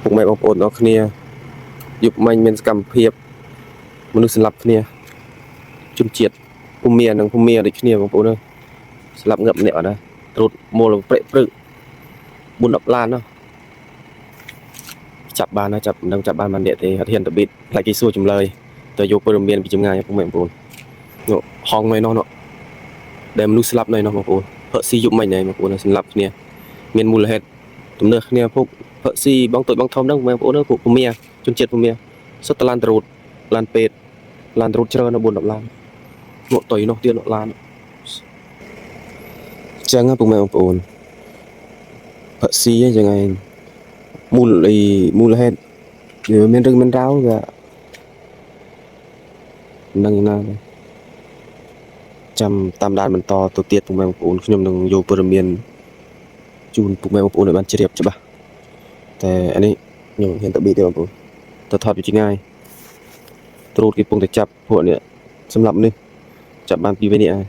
ពុកម៉ែបងប្អូនទាំងអស់គ្នាយប់មិញមានសកម្មភាពមនុស្សស្លាប់គ្នាជនជាតិភូមានិងភូមាដូចគ្នាបងប្អូនអើយស្លាប់ងាប់ម្នាក់អត់ណាត្រួតមូលព្រឹកព្រឹក4 10ឡានណោះចាប់បានណាចាប់មិនដឹងចាប់បានប៉ុន្មាននាក់ទេអត់ហ៊ានទៅបៀតខ្លាចគេសួរចម្លើយទៅយកព័ត៌មានពីចម្ងាយពុកម៉ែបងប្អូននោះហងនៅនោះនោះដែលមនុស្សស្លាប់នៅនោះបងប្អូនផឹកស៊ីយប់មិញហ្នឹងបងប្អូនស្លាប់គ្នាមានមូលហេតុទំនើគ្នាពុកផឹកស៊ីបងតូចបងធំហ្នឹងបងប្អូនពួកភូមាជនជាតិភូមាសុទ្ធតែឡានត្រួតឡានពេទ្យឡានត្រួតច្រើននៅ4 10ឡានមកតុយនោះទៀតនោះឡានចឹងណាពុកម៉ែបងប្អូនផឹកស៊ីហ្នឹងចឹងឯងមូលអីមូលហេតុវាមានរឿងមានរ៉ាវវាមិនដឹងយ៉ាងណាទេចាំតាមដានបន្តទៅទៀតពុកម៉ែបងប្អូនខ្ញុំនឹងយកព័ត៌មានជូនពុកម៉ែបងប្អូនឲ្យបានជ្រាបច្បាស់តែអានេះខ្ញុំហ៊ានទៅប៊ីទេបងប្អូនទៅថតពីចម្ងាយត្រួតគេពងតែចាប់ពួកនេះសម្រាប់នេះចាប់បានពីរនេះហើយ